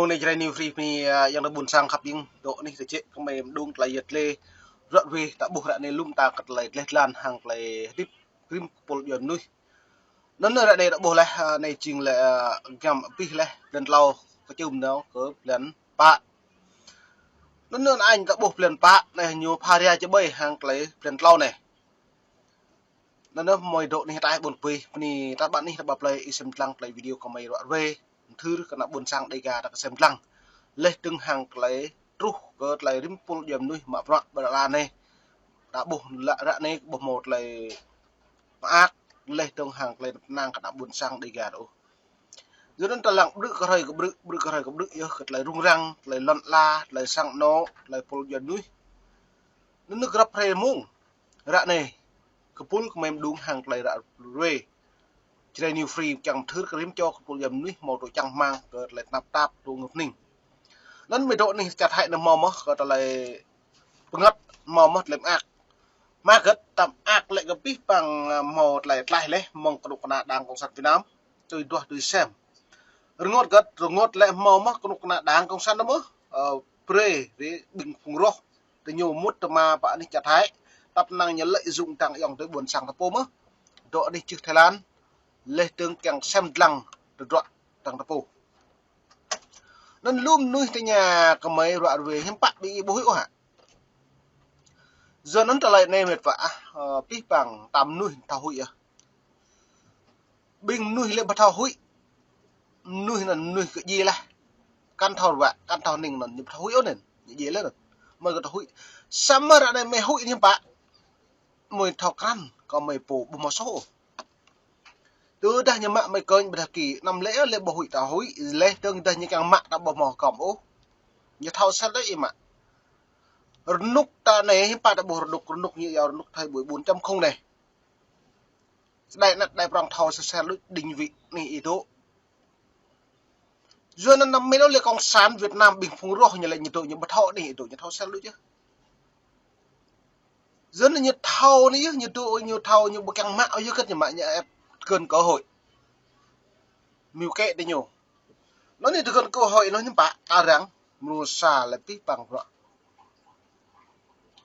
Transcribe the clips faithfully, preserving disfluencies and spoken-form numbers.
Mông anai Jrai New Free bơni, ah, ayŏng adơi ƀuôn sang khăp ƀing dŏ anih tơčĕ kơmơi mơđung tơlơi yăt lĕ. Ruă ruê ta ƀuh ră anai lŏm ta kơ tơlơi dleh dlan hăng tơlơi hơdip rĭm kơpul djuai mơnuih. Anŭn ră anai ta ƀuh laih, ah, anai jing lĕ, ah, giăm abih laih blan klâo kơčŭm nao kơ blan pă. Anŭn anŭn añ ta ƀuh blan pă anai ñu pha rai čơƀai hăng tơlơi blan klâo anai. Anŭn anŭn mơi dŏ anih ataih ƀôn pih, bơni ta ƀă anih ta ƀă plei ih sem dlăng tơlơi video kơmơi ruă ruê. Mơthưr kơ ană ƀuôn sang Dega ta kơ sem dlăng. Laih dơ̆ng hăng tơlơi truh kơ tơlơi rĭm kơpul djuai mơnuih mă bruă ƀơi lŏn anai. Ta ƀuh lă ră anai ƀuh hmâo tơlơi mơak, laih dơ̆ng hăng tơlơi tơnang kơ ană ƀuôn sang Dega ta ôh. Yua anŭn ta lăng ƀrư̆ kơ hrơi kơ ƀrư̆, ƀrư̆ kơ hrơi kơ ƀrư̆ yơh kơ tơlơi rŭng răng, tơlơi lŏn ala, tơlơi sang anŏ, tơlơi kơpul djuai mơnuih. Anŭn anŭn grăp hrơi mông. Ră anai, kơpul kơmơi mơđung hăng tơlơi ruă ruê. Jrai New Free kiăng mơthưr kơ rĭm čô kơpul djuai mơnuih hmâo tŭ čang rơmang kơ tơlơi tơnap tap tŭ ngơ̆p ning. Anŭn mơi dŏ anih čar Thái anŭn hmâo mơ̆ kơ tơlơi pơngăt, hmâo mơ̆ tơlơi mơak. Mơak hơget, ta mơak lĕ kơ abih bang, ah, hmâo tơlơi tlaih laih mơ̆ng kơnuk kơna Đảng Cộng sản Việt Nam. Tui duah tui sem. Rơngot hơget, rơngot lĕ hmâo mơ̆ kơnuk kơna Đảng Cộng sản anŭn mơ̆, ơ, brơi ƀing phung roh. Tơ ñu mŭt tơma pơ anih čar Thái. Tăp năng ñu lợi dụng tang ayŏng adơi ƀuôn sang ta pô mơ̆. Dŏ anih čư̆ Thái Lan. Laih dơ̆ng kiăng sem dlăng tơdruă tang ta pô. Anŭn lŏm mơnuih tơña kơmơi ruă ruê hiư̆m pă ƀing ih ƀu huĭ ôh hă. Yua anŭn tơlơi anai mĕt wa ah, ơ, abih bang ta mơnuih thâo huĭ ah. Ƀing mơnuih lĕ ƀu thâo huĭ. Mơnuih anŭn mơnuih kơ djai laih. Kăn thâo ruă, kăn thâo ning anŭn ñu ƀu thâo huĭ ôh anŭn. Ñu djai laih anŭn. Mơi kơ thâo huĭ. Samơ̆ ră anai mơi huĭ hiư̆m pă. Mơi thâo krăn, kơ mơi pô ƀu hmâo soh ôh. Tơdah ñu mă mơi kơnh ƀơdah ki, anăm lĕ lĕ ƀu huĭ ta huĭ, laih dơ̆ng dah ñu kiăng mă ta ƀu hmâo hơgŏm ôh. Ñu thâo sel đôč ih mă. Rơnŭk ta anai hiư̆m pă ta ƀuh rơnŭk, rơnŭk ñu yua rơnŭk thời buổi bốn chấm không anai. Đai anăt đai prŏng thâo sel sel đôč định vị anai ih dŏ. Yua anŭn anăm mĭn ôh lĕ Cộng sản Việt Nam ƀing phung roh ñu lĕ ñu dŏ ñu ƀu thâo anai ih dŏ ñu thâo sel đôč yơh. Yua anŭn ñu thâo anai yơh, ñu dŏ ñu thâo ñu ƀu kiăng mă ôh yơh kơ̆t ñu mă ñu ĕp tơgŭn cơ hội. Mơ̆ kĕ tơ ñu. Anŭn anai tơgŭn cơ hội anŭn hiư̆m pă arăng mrô sa lĕ abih bang bruă.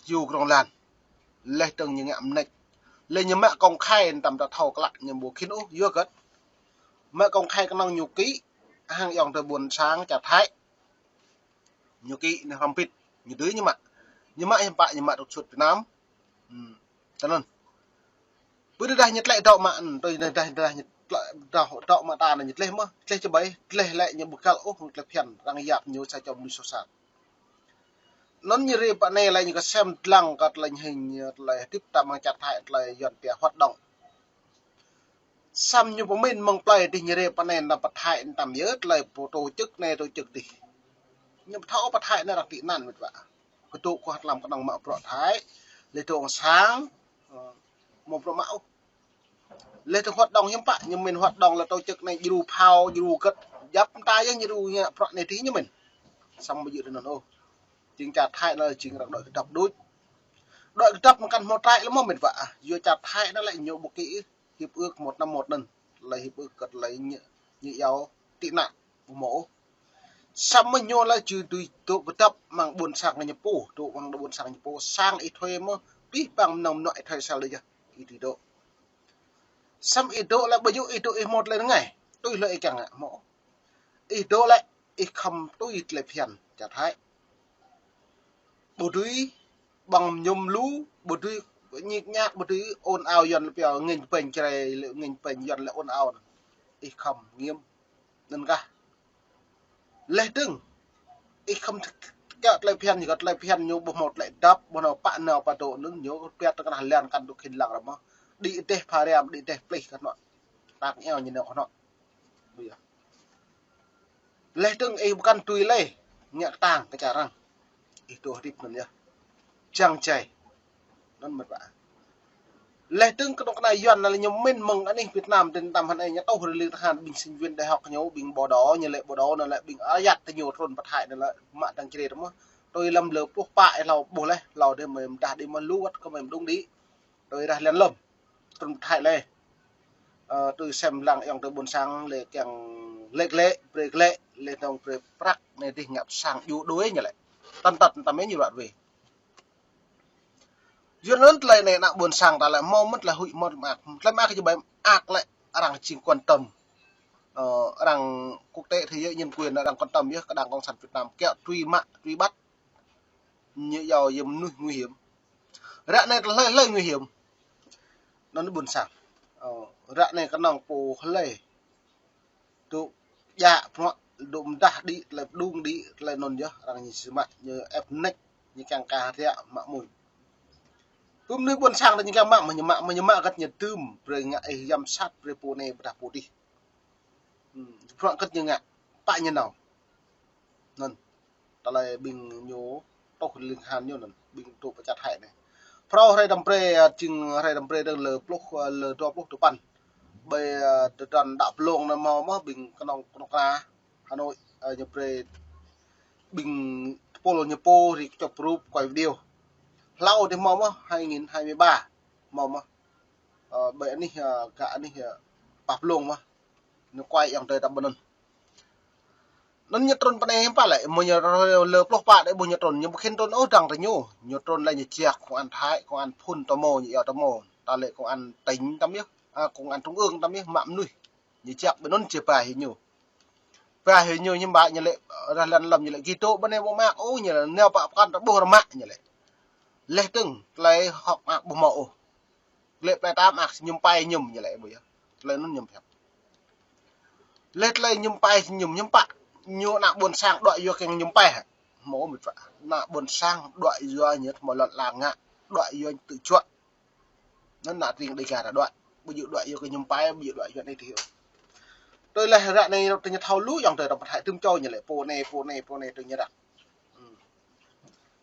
Yua krong lan. Laih dơ̆ng ñu ngă mơneč. Lĕ ñu mă công khai tăm ta thâo klă ñu ƀu khĭn ôh, yua hơget. Mă công khai kơnơ̆ng ñu ký, hăng ayŏng adơi ƀuôn sang čar Thái. Ñu ký anai hrŏm hơbĭt, ñu dưi ñu mă. Ñu mă hiư̆m pă ñu mă trục xuất Việt Nam. Hmm. Tơ anŭn. Ƀơi dah ñu tlĕ dŏ mă, hmm, tui dah, dah, dah ñu tlĕ dŏ, dŏ mă ta anŭn ñu tlĕ mơ̆, tlĕ čơƀai, tlĕ lĕ ñu ƀu găl ôh, tlĕ phiăn, arăng yap ñu sa čô mơnuih soh sat. Anŭn ñu rê pơ anai lĕ ñu kơ sem dlăng kơ tơlơi hing, tơlơi hơdip ta amăng čar Thái, tơlơi Yuan pia hoạt động. Samơ̆ ñu pơmĭn mơ̆ng plơi dih ñu rê pơ anai nao pơ Thái tăm yơh tơlơi pô tổ chức anai tổ chức dih. Ñu ƀu thâo pơ Thái anai arăng tị nạn mĕt wa. Kơdŏ kơ hơt lăm kơnơ̆ng mă bruă Thái. Lĕ tơ ong sang, ơ, mơ̆ bruă mă ôh. Lĕ tơ hoạt động hiư̆m pă, ñu mĭn hoạt động lĕ tổ chức anai djru phao, djru hơget, djăp mơta yơh ñu djru ngă bruă anai dih ñu mĭn. Samơ̆ ƀu djơ̆ tơ anŭn ôh. Jing čar Thái anai jing arăng đuaĭ kơdŏp đôč. Đuaĭ kơdŏp mơ̆ng kăn hmâo trại lĕ mơ̆ mĕt wa. Yua čar Thái anai lĕ ñu ƀu ký hiệp ước một năm một anŭn, lĕ hiệp ước kơ tơlơi ñu, ñu yua tị nạn, ƀu hmâo ôh. Samơ̆ ñu lĕ či dưi dŏ kơdŏp amăng ƀuôn sang ñu pô, dŏ amăng ƀuôn sang ñu pô, sang ih thuê mơ̆, abih bang mơnơ̆ng mơnuă ih thuê sel đôč yơh, ih dưi dŏ. Samơ̆ ih dŏ lĕ ƀu djơ̆ ih dŏ ih hmâo tơlơi rơngai, tui hlơi ih kiăng ngă hmâo. Ih dŏ lĕ, ih khŏm tui tơlơi phiăn čar Thái. Ƀu dưi ƀơ̆ng mơñum lu, ƀu dưi ñik ñak, ƀu dưi ôn ao Yuan lĕ pia ngêñ pêñ Jrai, lĕ ngêñ pêñ Yuan lĕ ôn ao. Ih khŏm ngiêm. Anŭn kah. Laih dơ̆ng. Ih khŏm kiăng tơlơi phiăn, ñu kơ tơlơi phiăn ñu ƀu hmâo tơlơi dăp, ƀu hmâo pă nao pă dŏ anŭn ñu pia tơkơnah lan kăn dŏ khĭn lăng ră mơ̆. Đĭ dêh pha riam, đĭ dêh plih kơ anŏ. Tăk ñeo ñu nao kơ anŏ. Ƀu yơh. Laih dơ̆ng ih ƀu kăn tui lĕ, ngă kơtang kơ čar arăng. Ih dŏ hơdip anŭn yơh. Čang čai. Anŭn mĕt wa. Laih dơ̆ng kơnuk kơna Yuan anai lĕ ñu mĭn mơ̆ng anih Việt Nam, tơl tăm hơnai ñu tŭ rơling tơhan ƀing sinh viên đại học ñu, ƀing bộ đội, ñu lĕ bộ đội anŭn lĕ ƀing ayăt tơ ñu trŭn pơ Thái anŭn lĕ mă tang črê tơ mơ̆. Tui lăm lơ pluh pă ih hlâo ƀuh lĕ, hlâo dih mơi mơdah đĭ mơ̆ lu wơ̆t kơ mơi mơđung đĭ. Tui rah lăn lŏm. Trŭn pơ Thái lĕ. Ơ, tui sem lăng ayŏng adơi ƀuôn sang lĕ kiăng Glĕ glĕ, brơi glĕ, lĕ dong brơi prăk, anai dih ngă pơ sang djru đuaĭ ñu lĕ. Tăn tăn tăm ñu ră ruai. Yua anŭn tơlơi anai ană ƀôn sang ta lĕ hmâo mơ̆n tơlơi huĭ mơak. Tơlơi mơak kơ či ƀai mơak lĕ arăng jing quan tâm. Ơ, arăng quốc tế thế giới nhân quyền arăng quan tâm yơh kơ Đảng Cộng sản Việt Nam kiăng truy mă, truy bắt. Ñu yua yơh mơnuih nguy hiểm. Ră anai tơlơi hlơi nguy hiểm. Anŭn ƀôn sang. Ơ, ră anai kơnơ̆ng pô hlơi dŏ djă bruă, dŏ mơdah đĭ, tơlơi pơdơ̆ng đĭ, tơlơi anŭn yơh, arăng ñu či mă, ñu ĕp nĕč, ñu kiăng kơ ră mă mơ̆n. Pơm anai ƀôn sang ta ñu kiăng mă, mă ñu mă, mă ñu mă găt ñu tơm, brơi ngă ih giám sát, brơi pô anai, ƀôdah pô dih. Hmm, bruă găt ñu ngă, pă ñu nao. Anŭn. Tơlơi ƀing ñu tuh ling han ñu anŭn, ƀing tŭ pơčat hĕ anai. Phrâo hrơi răm brơi, ơ, jing hrơi răm brơi dơ̆ng lơ pluh, ơ, lơ dua pluh tơpăn. Ƀơi, ơ, tơdron đă blông anŭn hmâo mơ̆n ƀing kơnơ̆ng kơnuk kơna Hà Nội, ơ, ñu brơi ƀing tơpul ñu pô ri kơčŏp rup quay video. Hlâo dih hmâo mơ̆n hai nghìn hai mươi ba hmâo mơ̆n. Ơ, ƀơi anih, ơ, gah anih, ơ, pah blông mơ̆n. Ñu quay ayŏng adơi ta ƀơi anŭn. Anŭn ñu trŭn pơ anai hiư̆m pă lĕ, mơ̆ ñu lơ pluh pă đĕ ƀu ñu trŭn, ñu ƀu khĭn trŭn ôh dăng tơ ñu. Ñu trŭn lĕ ñu jak công an Thái, công an phun tơmo, ñu yua tơmo. Ta lĕ công an tỉnh tăm yơh, a, công an trung ương tăm yơh, mă mơnuih. Ñu jak ƀơi anŭn či ba hĭ ñu. Ba hĭ ñu hiư̆m pă ñu lĕ, rah lăn lăm ñu lĕ gih dŏ ƀơi anai ƀu mơak ôh, ñu lĕ nao pă pơkŏn ta ƀuh rơmă ñu lĕ. Leh tơ̆ng, tơlơi hơ̆k mơak ƀu hmâo ôh. Glĕ plei tam ak si ñum pai ñum ñu lĕ ƀu yơh. Tơlơi anŭn ñum pơhiăp. Leh tơlơi ñum pai si ñum ñum pă. Ñu ană ƀôn sang đuaĭ yua kiăng ñum pai hă. Hmâo mơ̆n pă. Ană ƀôn sang đuaĭ yua ñu hmâo lŏn la ngă. Đuaĭ yua ñu tŭ juă. Anŭn ană tring Đêga ta đuaĭ. Ƀu djơ̆ đuaĭ yua kơ ñum pai, ƀu djơ̆ đuaĭ yua anai tih yơh. Tui leh ră anai tơ ñu thâo lu ayŏng adơi ta pơthâo tơm čô ñu lĕ pô anai, pô anai, pô anai tơ ñu răk. Hmm.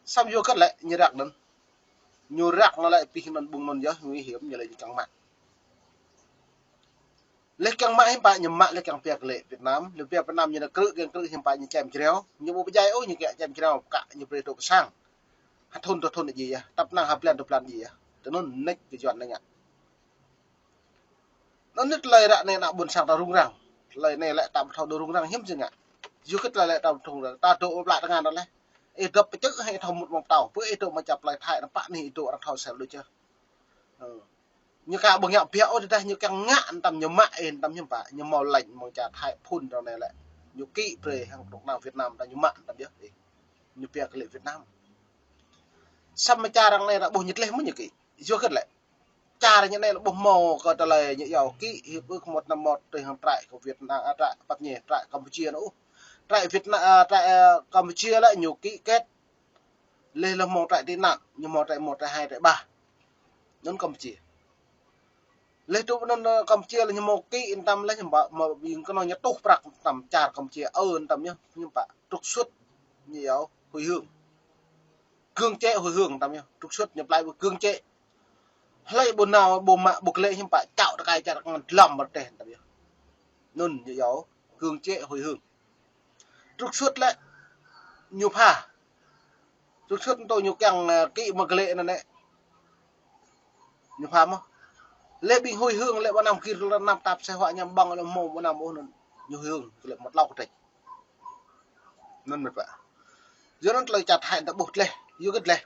Samơ̆ yua kơ lĕ ñu răk anŭn. Ñu răk anŭn lĕ pih anŭn ƀung anŭn yơh nguy hiểm ñu lĕ ñu kiăng mă. Leh kiăng mă hiư̆m pă ñu mă lĕ kiăng pia kơ lĕ Việt Nam, lĕ pia Việt Nam ñu nao krư̆ kiăng krư̆ hiư̆m pă ñu čem jreo, ñu ƀu pơdjai ôh ñu kiăng čem jreo kă ñu brơi tŭ pơ sang. Ha thŭn tơ thŭn ji yơh, tăp năng ha blan tơ blan ji yơh. Tơ anŭn nĕč kơ Yuan anai ngă. Anŭn anai tơlơi ră anai ană ƀôn sang ta rŭng răng. Tơlơi anai lĕ ta ƀu thâo dŏ rŭng răng hiư̆m či ngă. Yua kơ tơlơi lĕ ta ƀu thâo rŭng răng. Ta dŏ ƀơi plei tơngan ta leh. Ih dŏ pơčơ̆ hĭ thâo mŭt mơ̆ng pơtâo. Pơ ih dŏ mơ̆ng čar plei Thái anŭn pă anai ih dŏ arăng thâo sel đôč yơh. Ơ. Ñu ka ƀu ngă biă ôh tơdah ñu kiăng ngă anŭn tăm ñu mă ih anŭn tăm hiư̆m pă. Ñu hmâo lĕ mơ̆ng čar Thái phun ră anai lĕ. Ñu kĭ brơi hăng kơnuk kơna Việt Nam ta ñu mă anŭn tăm yơh. Ih. Ñu pia kơ lĕ Việt Nam. Samơ̆ čar arăng anai ta ƀuh ñu tleh mơ̆n ñu kĭ. Yua kơ lĕ. Čar ñu anai lĕ ƀu hmâo kơ tơlơi ñu yua kĭ hiệp ước một năm một tui hăng trại kơ Việt Nam, a, trại păt ñe, trại Campuchia anŭn ôh. Trại Việt Nam, a, trại, a, Campuchia lĕ ñu kĭ kết. Leh lơ hmâo trại tị nạn, ñu hmâo trại một, trại hai, trại ba. Anŭn Campuchia. Leh truh anŭn, a, Campuchia lĕ ñu hmâo kĭ anŭn tăm leh ñu ƀă, hmâo ƀing kơnơ̆ng ñu tuh prăk anŭn tăm čar Campuchia, ơ, anŭn tăm ñu, ñu ƀă trục xuất, ñu yua hồi hương. Cưỡng chế hồi hương tăm yơh. Trục xuất ñu plai ƀu cưỡng chế. Hlơi ƀu nao ƀu mă ƀu glĕ hiư̆m pă čao tơkai čar kơngan dlăm ƀơi teh tăm yơh. Anŭn ñu yua cưỡng chế hồi hương. Trục xuất lĕ ñu pha. Trục xuất tơ ñu kiăng, ơ, kĭ mă glĕ anŭn lĕ. Ñu pha mơ̆n. Lĕ ƀing hồi hương lĕ ƀu năm kir lơ năm tap seh huă ñăm ƀơ̆ng lơ hmâo ƀu năm ôh anŭn. Ñu hồi hương lĕ mơ̆ tlâo kơtrĕč. Anŭn mĕt wa. Yua anŭn tơlơi čar Thái ta ƀuh tleh, yua kơ tleh.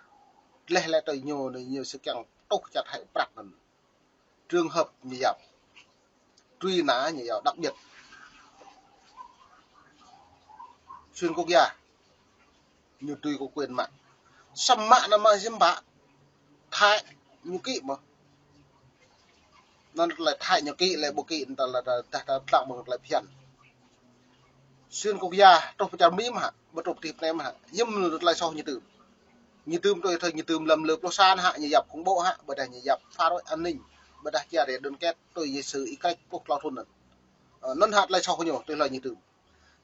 Tleh lĕ tơlơi ñu, ñu sơkang tuh čar Thái prăk anŭn. Trường hợp ñu yap. Truy nã ñu yap đặc biệt. Xuyên quốc gia. Ñu tui kơ quyền mă. Samơ̆ mă anŭn mă hiư̆m pă. Thái ñu kĭ mơ̆n. Anŭn tơlơi Thái ñu kĭ lĕ ƀu kĭ anŭn tơlơi ta, ta, ta, ta tlăng mơ̆ng tơlơi phiăn. Xuyên quốc gia truh pơ čar Mi mơ̆n hă, ƀu truh pơ tih pơ anai mơ̆n hă. Hiư̆m anŭn tơlơi soh ñu tưm. Ñu tưm tui thơ ñu tưm lăm lơ pluh sa anŭn hă, ñu yap khủng bố hă, ƀôdah ñu yap phá rối an ninh, ƀôdah chia rẽ đoàn kết, tui Yêsu Y-Krist pluh klâo thŭn anŭn. Ơ, anŭn hă tơlơi soh ñu, tui hlơi ñu tưm.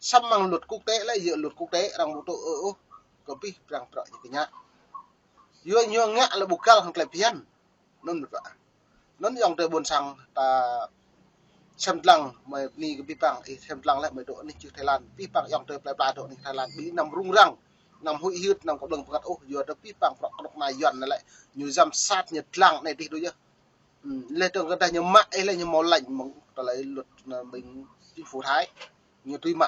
Samơ̆ mơ̆ng luật quốc tế lĕ, yua luật quốc tế arăng ƀu tŭ ôh, ơ, ơ, kơ abih bang bruă ñu kơ ngă. Yua ñu ngă lĕ ƀu găl hăng tơlơi phiăn. Anŭn mĕt wa. Anŭn ayŏng adơi ƀôn sang ta sem lăng, mơi bơni kơ abih bang, ih sem lăng lĕ mơi dŏ anih čư̆ Thái Lan. Abih bang ayŏng adơi plei pla dŏ anih Thái Lan. Ƀing năm rŭng răng, năm huĭ hyưt, năm kơƀlơ̆ng pơkăt ôh, yua kơ abih bang bruă kơnuk kơna Yuan anai lĕ. Ñu giám sát, ñu tlăng anai tih đôč yơh. Ư, leh dơ̆ng kơ dah ñu mă, ih lĕ ñu hmâo lĕ mơ̆ng tơlơi luật anŭn ƀing chính phủ Thái. Ñu tui mă.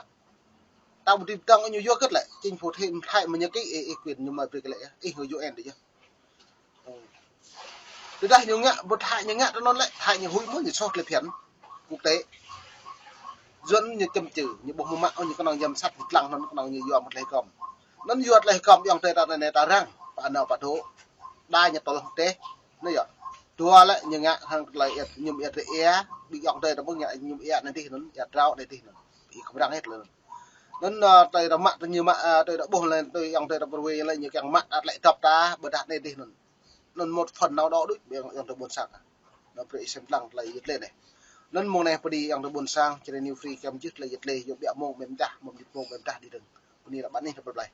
Ta ƀu tui pơdơ̆ng ñu yua hơget lĕ. Chính phủ Thái, Thái mă ñu ký ih, ih quyền ñu mă brơi kơ lĕ. Ih ngă U N đôč yơh. Tơdah ñu ngă, ƀu Thái ñu ngă tơ anŭn lĕ, Thái ñu huĭ mơ̆n ñu soh tơlơi phiăn quốc tế. Yuan ñu châm chư, ñu ƀu hmâo mă, ñu kơnơ̆ng giám sát, ñu lăng anŭn kơnơ̆ng ñu yua mă tơlơi hơgŏm. Anŭn yua tơlơi hơgŏm ayŏng adơi ta anai ta răng, pă nao pă dŏ. Đa ñu tơl hăng teh, anai yơh. Dua lĕ ñu ngă hăng tơlơi iăt, mơñum iăt rơia, ƀing ayŏng adơi ta ƀu ngă mơñum iăt anai dih anŭn, iăt drao anai dih anŭn. Ih khŏm răng hĭ tơlơi anŭn. Anŭn, ơ, tơlơi ta mă, tơlơi ñu mă, ơ, tơlơi ta ƀuh lĕ, tơlơi ayŏng adơi ta pơrwai lĕ ñu kiăng mă ăt lĕ dŏp ta, ƀôdah anai dih anŭn. Anŭn một phần nào đó đôč, ƀing ayŏng adơi ƀôn sang. Anŭn brơi ih sem lăng tơlơi yơh tơlơi anai. Anŭn mông anai pơđĭ ayŏng adơi ƀôn sang, Jrai New Free kiăng mơjưh tơlơi yơh tơlơi, yua ƀiă mông mơ̆ng tah, mơ̆ng mơjĭt mông mơ̆ng tah đĭ đăng. Bơni lăp anai, ta bye bye.